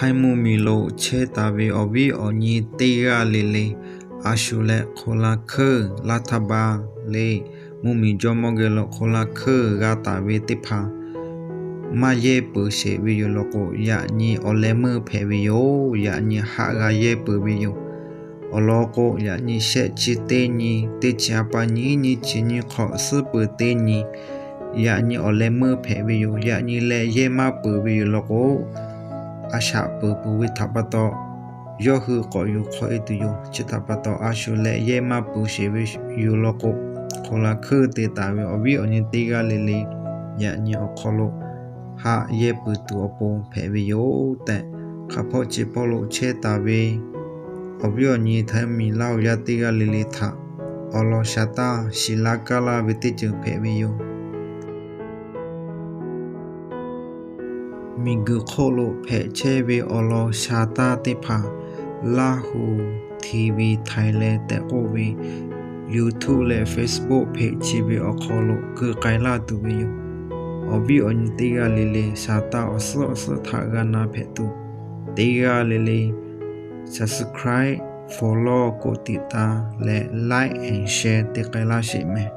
Htaiˇ mvuhˇmiˬ lo chehˇ taˍ ve awˬ viˉ awˬ nyi teˇ g'aˇ le le, a shu leh คนละครึ่ง รัฐบาล le, mvuhˇmiˬ jawˇmawˇ geh lo คนละครึ่ง g'a taˍ ve teˇ hpaˍ maˇ yehˇ peuˬ sheˍ ve yoˬ law k'o, yaꞈ nyi awˬ leh meuˇ hpehꞈ ve yoˬ. Yaꞈ nyi haˆ g'a yehˇ peuˬ ve yoˬ. Awˬ lawn k'o, yaꞈ nyi shehˆ chi teˇ nyi, teˇ chi a pa nyiˉ nyi chi nyi hk'awꞈ suhˉ peuˬ teˇ nyi, yaꞈ nyi awˬ leh meuˇ hpehꞈ ve yoˬ. Yaꞈ nyi leh yehˇ maˇ peuˬ ve yoˬ law k'o, a shaꞈ peuˬ peuˬ ve htaꞈ pa taw, yawˇ hui k'awꞈ yuˬ hk'awꞈ e tuˬ yoˬ. Chi htaꞈ pa taw, a shu leh yehˇ maˇ peuˬ sheˍ ve yoˬ law k'o, คนละครึ่ง te taˍ ve awˬ viˉ awˬ nyi teˇ g'aˇ le le, yaꞈ nyi awˬ hk'aw lo haˆ yehˇ peuˬ tuˬ awˬ pon hpehꞈ ve yoˬ tehꞈ, hk'a hpawˇ chi hpawˇ lo chehˇ taˍ ve awˬ viˉ awˬ nyi Htaiˇ mvuhˇmiˬ Laˇ huˍ yaˇ teˇ g'aˇ le le htaꞈ awˬ lawn sha taˇ shiˍ laˇ kaˇ laˇ ve teˇ ceuˬ hpehꞈ ve yoˬ. Miˬguiˬ hk'oˆ lo hpehꞈ chehˇ ve awˬ lawn sha taˇ teˇ hpaˍ, Laˇ huˍ TV Thailand tehꞈ k'oˆ ve YouTube leh Facebook hpehꞈ chi ve awˬ hk'aw lo keu k'ai laˇ tuˬ ve yoˬ. Awˬ viˉ awˬ nyi teˇ g'aˇ le le sha taˇ awˬ suhˉ awˬ suhˉ htaꞈ g'a na hpehꞈ tuˬ, teˇ g'aˇ le le subscribe, follow, กดติดตาม leh like and share te k'ai laˇ sheˍ meh.